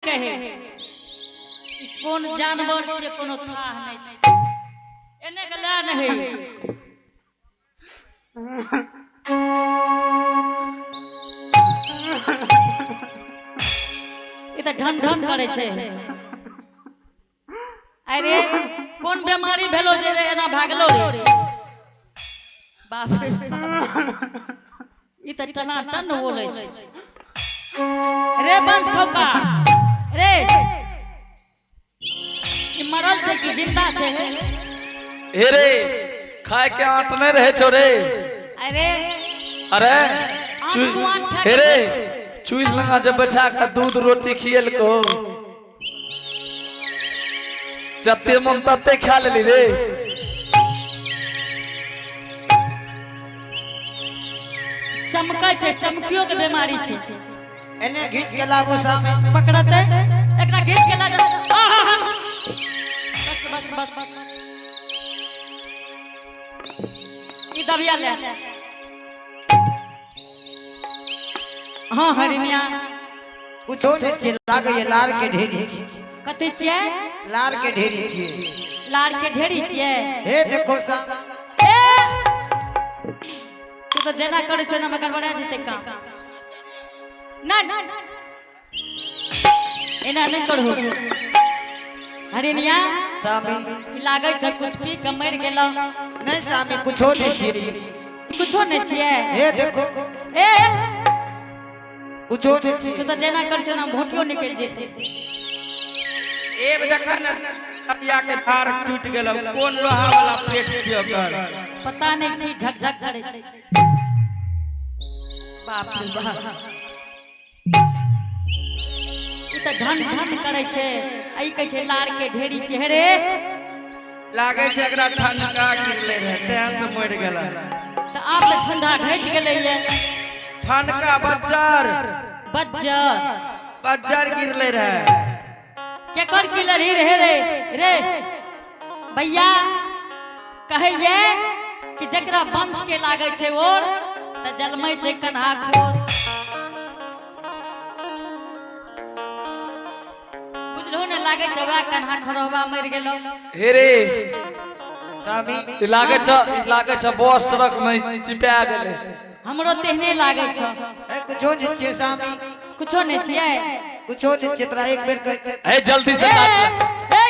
कहे ई कोन जानवर छै, कोनो थाह नहि छै। एने के लए नहि। ई तऽ ढन ढन करै छै। अरे, कोन बेमारी भेलो जे रे एना भागलो रे? बाप रे बाप। ई तऽ टनाटन बोलै छै। रे बंश खौका रे, ई मरल छै कि जिंदा छै? हे रे, खाय के आंट नहीं रहे छो रे? अरे। अरे। आँख खुआन खा हे रे, चुइल लगा जब बैठा के दूध रोटी खियल को, जते मन तते खा लेली रे। चमकै छै, चमकियो के बीमारी छै। एने घीच के लाबू सामी। पकड़ते, एकरा घीच के ला जा। आहा! बस बस बस बस, ई दबिया ले। हाँ हरिनिया। कुछो नहीं छियै, लागैए लार के ढेरी छी। कथी छियै? लार के ढेरी छियै। लार के ढेरी छियै? हे देखो सामी। ए, तू तऽ जेना करै छौ ना गड़बड़ा जेतै काम। ना ना, एना नहि करहो हरिनिया। सामी। ई लागै छै कुछ पी के मरि गेलौ। नहीं सामी, कुछो नहीं छियै। कुछो नहि छियै? हे देखो। ए। कुछो नहीं तू छियै। तऽ जेना करै छौ ना, भोटियो निकलि जेतै। एब देख ने, तबिया के धार टूटि गेल। कोन लोहा वाला पेट छै ओकर? पता नहि की ढक ढक करै छै। बाप रे बाप, ई तऽ ढन ढन करै छै आ ई कहै छै लार के ढेरी छै। रे। लागै छै एकरा ठंडा गिरले रहे, तें से मरि गेल। तऽ आब तऽ ठंडा घटि गेलैये। ठंडका बज्जर। बज्जर? बज्जर गिरले रहे। केकर किलर ही रहे रे? रे भैया, कहैये कि जकरा वंश के लागै छै ओर, तऽ जलमै छै कन्हा खोर। बुझलहो ने? लागै छै वएह कन्हा खरोबा मरि गेलो। हे रे। सामी। ई लागे छ, ई लागे छ बस ट्रक में चिपा गेलै। हमरो तेहने लागै छै। हे, कुछो नहीं छियै सामी। कुछो नहि छियै? कुछो नहीं छियै, तोरा एक बेर कहै छै। हे, जल्दी से ए, काट ले। ए,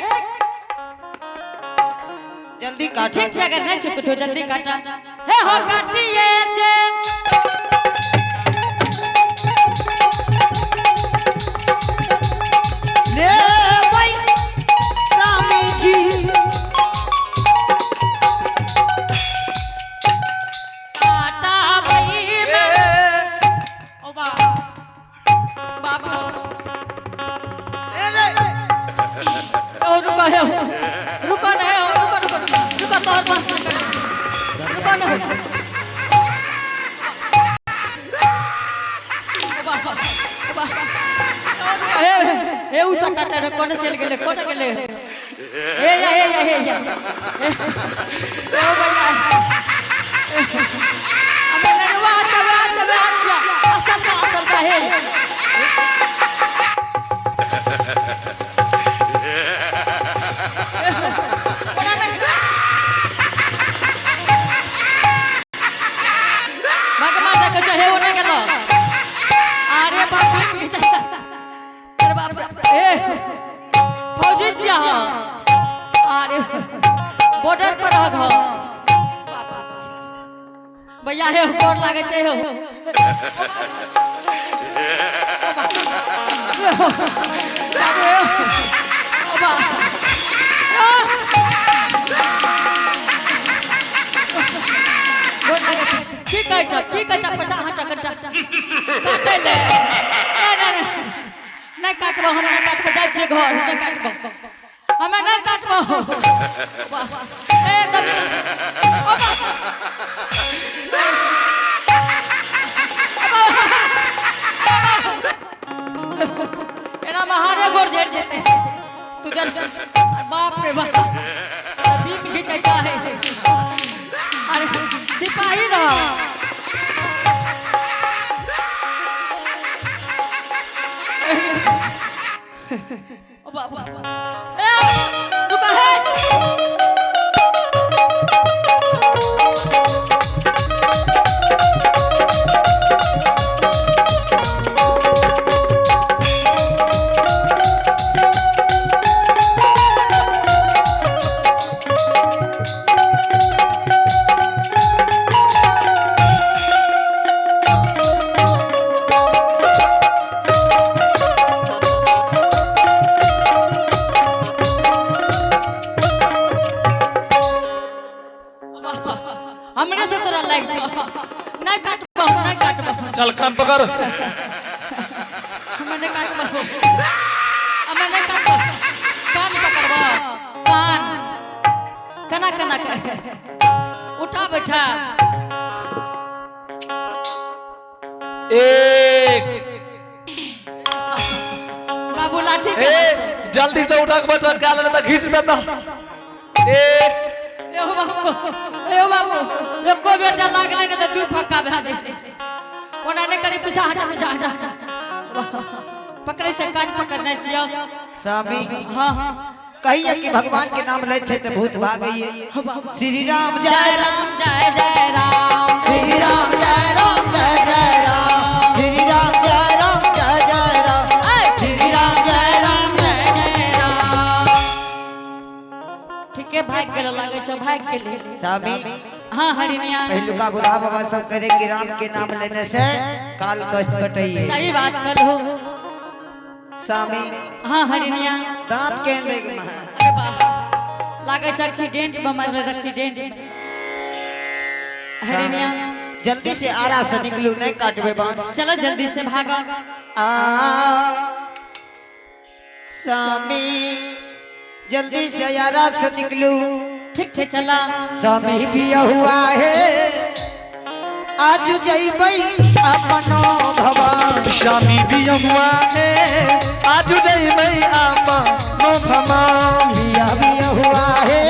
जल्दी काटो। ठीक छै, अगर नहि छै कुछो, जल्दी काटा। हे हो, काटिए जे। ले भाई सामी जी। काटा भई में ओ बा बाबू। ए रे। ओ रुको, हे रुको ना, हे रुको रुको रुको, तोहर पास ना कर, रुको ना। ओ बा ओ बा, हे हे, उ काटा रे, कोने चल गेले? कोने गेले? हे या, हे या, हे या, ए ओ भैया, अबे नरवा, अच्छा अच्छा अच्छा, असल का, असल का हे। कोना ना भगवान देखो चाहे वो ना गेलो। अरे बाप रे, अरे बाप रे, ए फौजी छिया? अरे बॉर्डर पर रह घर। भैया हे, गोर लागे छै हो। बाबू हे, ओ बा, गोर लागे छै। की कहै छ, की कहै छ? पचा हटा कटा काटै ले। नहि नहि नहि, नहि काटबो हम, नहि काटबो। जाइ छियै घर, नहि काटबो हमे, नहि काटबो। वाह, ए तब ओ बा, ओ बा, एना महारे गोर झड़ जेतै। तू चल। बाप रे बाप, बीप घिचै चाहे। अरे सिपाही रह। ओ बाबू, ए रुका है। हमरे से तोरा लाग छौ। नहीं काटबो, नहीं काटबो। चल कान पकड़। हमें नहीं काटबो, हमें नहीं काटबो। कान पकड़बो, कान कना कना के उठा बैठा। एक बाबू लाठी के ए जल्दी से उठा के बैठा, क्या लेना था खींच देना। ए ए हो बाबू, ए हो बाबू, एको बेर जे लागलै ने तऽ दू फक्का भए जेतै। ओना नहि करी, पीछा हटा, पीछा हटा। पकड़ै छै कान, पकड़ने छियौ। स्वामी। हाँ हाँ। कहिए कि भगवान के नाम लै छै तऽ भूत भागैए। श्री राम जय जय राम जय जय राम, श्री राम जय राम जय जय राम, श्री राम जय राम जय जय राम, श्री राम जय राम जय जय राम। ठीके भागि गेल लागै छौ, भागि गेलै। स्वामी। हाँ हरिणिया। पहिलुका बुढ़ा बाबा सब करे कि राम के नाम लेने से काल कष्ट कटैये। सही बात कहलहो स्वामी। हाँ हरिणिया। दांत के लेग में। अरे वाह, लागै छै एक्सीडेंट में मरल, एक्सीडेंट में। हरिणिया। जल्दी से आरा से निकलू, नहीं काटबे बांस। चलो जल्दी से भागो। आ स्वामी जल्दी से आरा से निकलू। ठीक छै चला। स्वामी पिया हुआ है आज जइबै अपनो भवन। स्वामी भी हुआ है आज जइबै अपनो भवन। पिया बिया हुआ है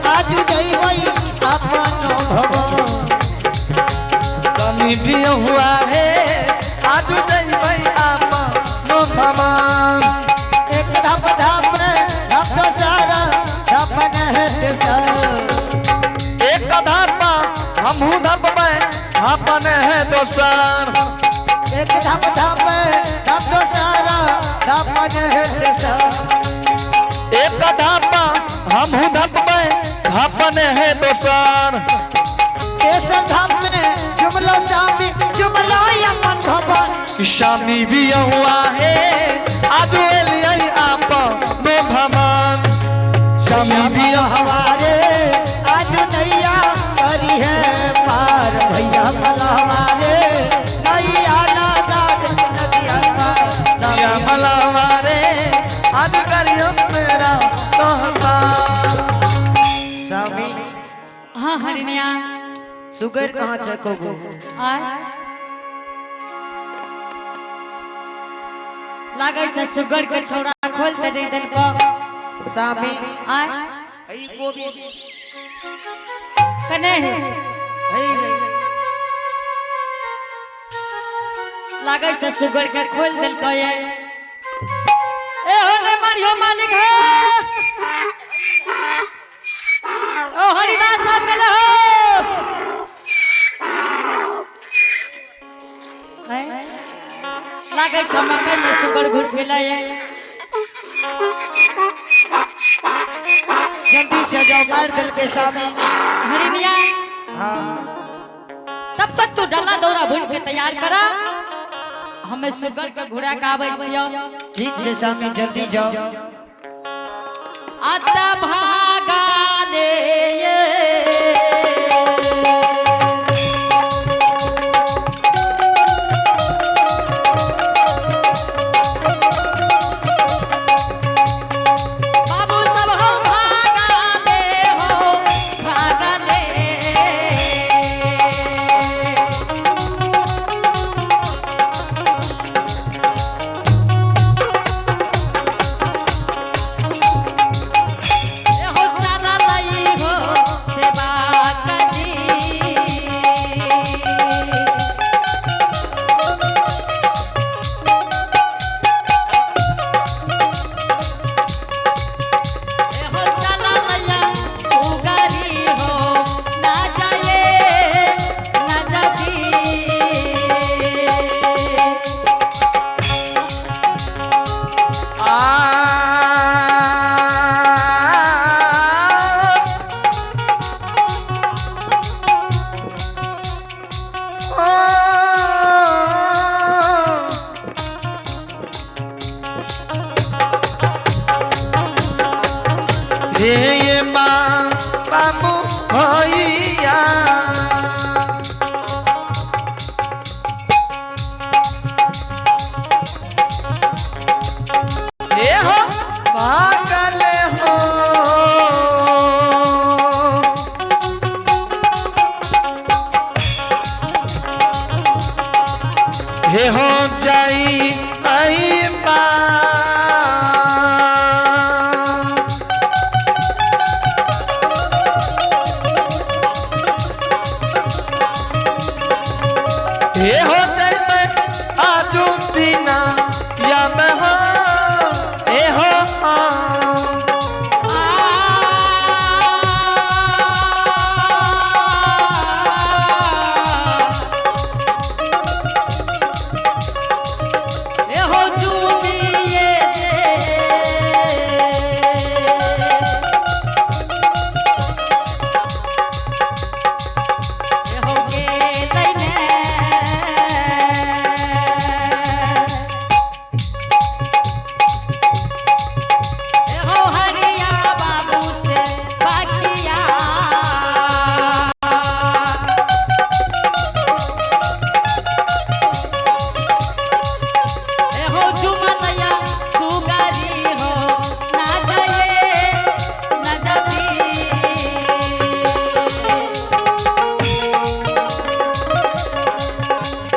आज जइबै अपनो भवन। स्वामी भी हुआ है आज जइबै अपनो भवन। एक धप धप धप तो सारा धपन है सर। एक धप्पा हमहू धपबै अपन है दोसर। एक धप धप धप तो सारा धपन है सर। एक धप्पा हमहू धपबै अपन है दोसर। तेसर धप में जुमलो स्वामी जुमलो अपन भवन। स्वामी भी हुआ है आज एलियै अपनो भवन। स्वामी भी हमारे आज नैया करी है पार, भैया मला हमारे नैया लगा दे नदिया पार। सिया मलावा रे आज करियो मेरा तोहफा। स्वामी। हाँ हरिणिया। सुगर कहाँ छै कोबू? आय लागै छै सुगर के छौड़ा खोल ते दे देलको। स्वामी। आय। हई कोबी। कने है? हई रे। लागै छै सुगर के खोल देलको ये। ए हो रे मारियो मालिक हो, ओ हरिदास साहब गेले हो। आय लागै छै मकई में सुगर घुस गेलै ये। जल्दी से जाओ, मार देलके स्वामी। हरिणिया। हाँ। तब तक तू डला दौरा भून के तैयार करा, हमें सुगर के घुरा के आबै छियौ। ठीक छै स्वामी, जल्दी जाओ। आता भागा ले ये। बाबू सब हो भागा ले हो भागा ले। हो चला लई हो हे ये माँ बाबू भैया। हे हो पागल हो। हे हो जाई आई बा। हे हो जाई मैं आजू दीना या मैं हो हे हो हाँ। ए हो चुनिए जे ए हो गेलै ने। ए हो हरिया बाबू से बाकिया। ए हो झुमलया सुगरी हो ना जाए ना जाती।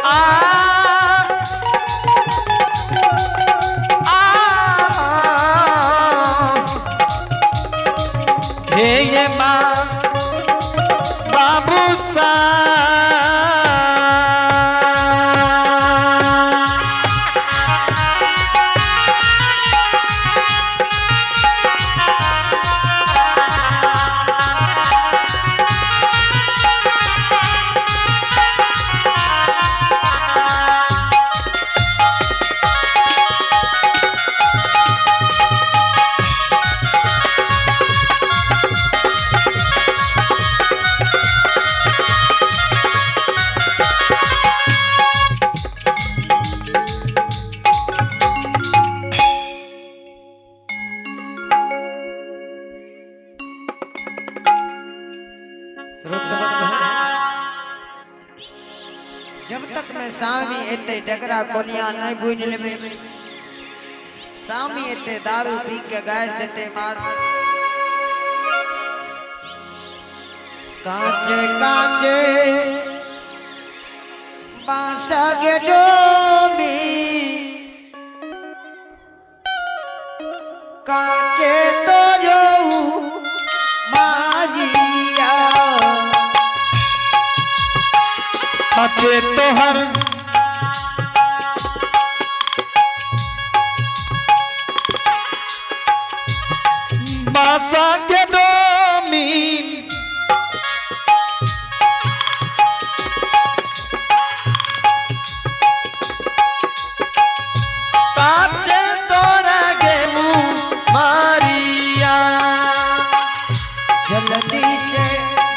आ आ हे ये माँ बाबू सा। जब तक मैं सामी एते डगरा कोनिया नहीं बुझ लेबे, सामी एते दारू पी के गाड़ देते मार। कांचे कांचे बांस के डोमी, कांचे तो माजिया। काचे तोहर बासा के डोमी, काचे तोरा गेमू मारिया। जल्दी से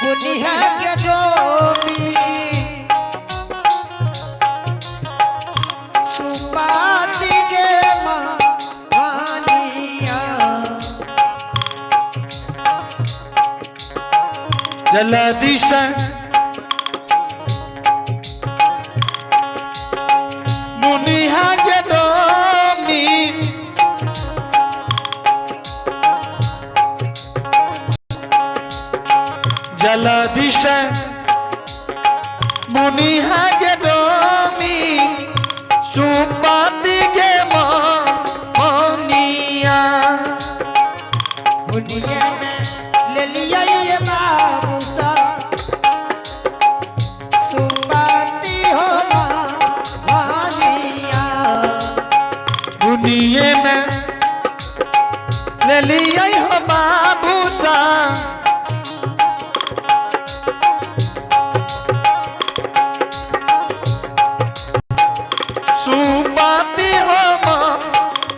बुनिया के डोमी, सुपाती के मानिया। जल्दी से मुनिहा के डोमी, जल्दी से मुनिहा के डोमी, सुपाती के मोनिया। बुनिया में ले लिया ये बाबू सा, सुपाती हो मानिया। दुनिये में ले लिया हो बाबू सा, सुपाती हो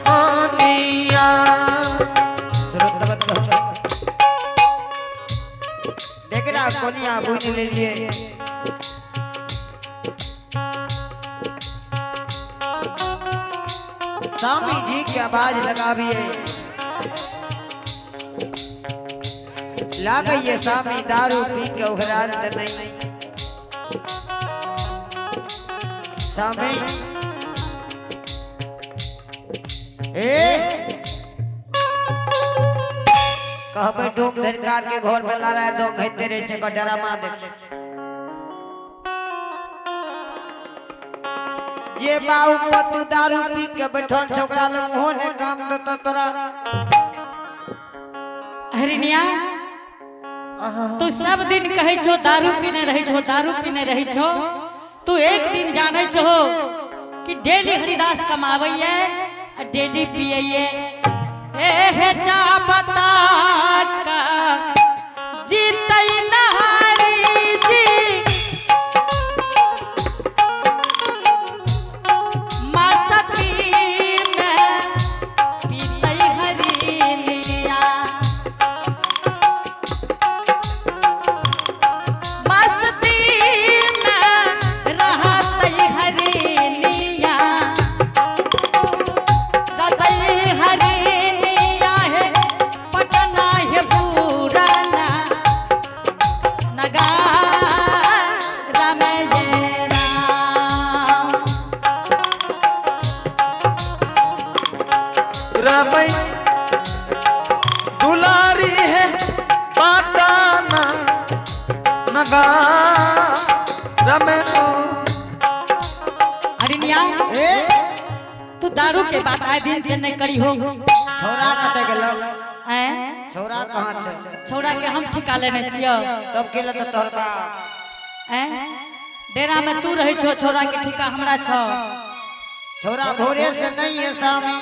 मोनिया। देखना कोनिया बुझ ले लिए। स्वामी जी की आवाज लगाविए। लागैये सामी दारू पी के उघराल त नहीं। सामी ए कहबै डोम धरकार के घर में लड़ाई दो घैते रहे छै डरामा देख। जे बाऊ पतू दारू पी के बैठल छै ओकरा लग ओहो ने काम देतौ तोरा। हरिनिया तू सब दिन कहै छो दारू पीने रहै छो, दारू पीने रहै छो। तू एक दिन जानै छो कि डेली हरिदास कमाबैये आ डेली पियैये। ए हे जा बता का जीतै नहारी जी मस्ती में पीतै हरिनिया। मस्ती में रहतै हरिनिया, रहतै हरिनिया हे पटना हे पुराना नगार में ये राम। रमई दुलारी है पाटाना नगा रमे हरिनिया ए तू दारू के बात आए दिन से नहीं करी हो। छौरा कतऽ गेलौ? ऐं? छौरा कहाँ छै? छौड़ा के हम ठिका लेने छियौ। तब के लेतौ तोहर बाप? ऐं? डेरा में तू रहै छो, छौड़ा के ठिका हमरा छौ। छौरा भोरे से नहीं है सामी।